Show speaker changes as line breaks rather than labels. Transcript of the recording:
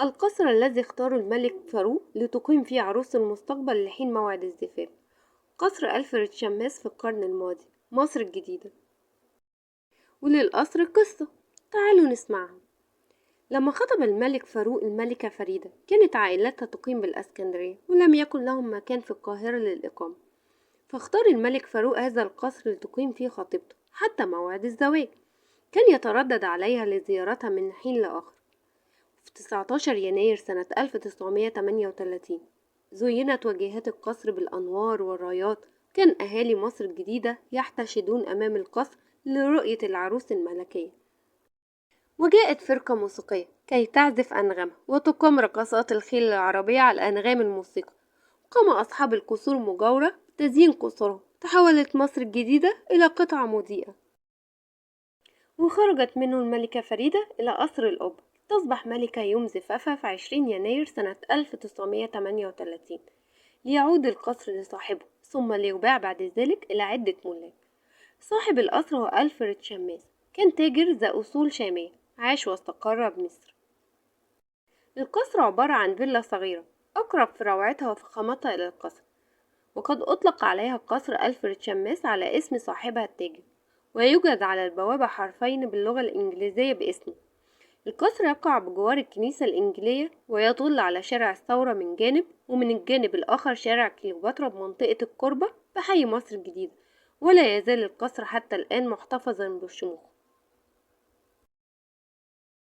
القصر الذي اختاره الملك فاروق لتقيم فيه عروس المستقبل لحين موعد الزفاف، قصر ألفريد شماس في القرن الماضي، مصر الجديدة. وللقصر قصة، تعالوا نسمعها. لما خطب الملك فاروق الملكة فريدة كانت عائلتها تقيم بالأسكندرية، ولم يكن لهم مكان في القاهرة للإقامة، فاختار الملك فاروق هذا القصر لتقيم فيه خطيبته حتى موعد الزواج. كان يتردد عليها لزيارتها من حين لآخر. في 19 يناير سنة 1938 زينت واجهات القصر بالأنوار والرايات. كان أهالي مصر الجديدة يحتشدون أمام القصر لرؤية العروس الملكية، وجاءت فرقة موسيقية كي تعزف أنغامها وتقام رقصات الخيل العربية على أنغام الموسيقى. قام أصحاب القصور المجاورة بتزيين قصورهم. تحولت مصر الجديدة إلى قطعة مضيئة، وخرجت منه الملكة فريدة إلى قصر القبة تصبح ملكة يوم زفافها في 20 يناير سنة 1938، ليعود القصر لصاحبه ثم ليباع بعد ذلك إلى عدة ملاك. صاحب القصر هو ألفريد شماس، كان تاجر ذا أصول شامية، عاش واستقر بمصر. القصر عبارة عن فيلا صغيرة أقرب في روعتها وفخامتها إلى القصر، وقد أطلق عليها قصر ألفريد شماس على اسم صاحبها التاجر، ويوجد على البوابة حرفين باللغة الإنجليزية باسمه. القصر يقع بجوار الكنيسة الإنجيلية ويطل على شارع الثورة من جانب، ومن الجانب الآخر شارع كليوباترا بمنطقة الكوربة بحي مصر الجديدة. ولا يزال القصر حتى الآن محتفظا بالشموخ.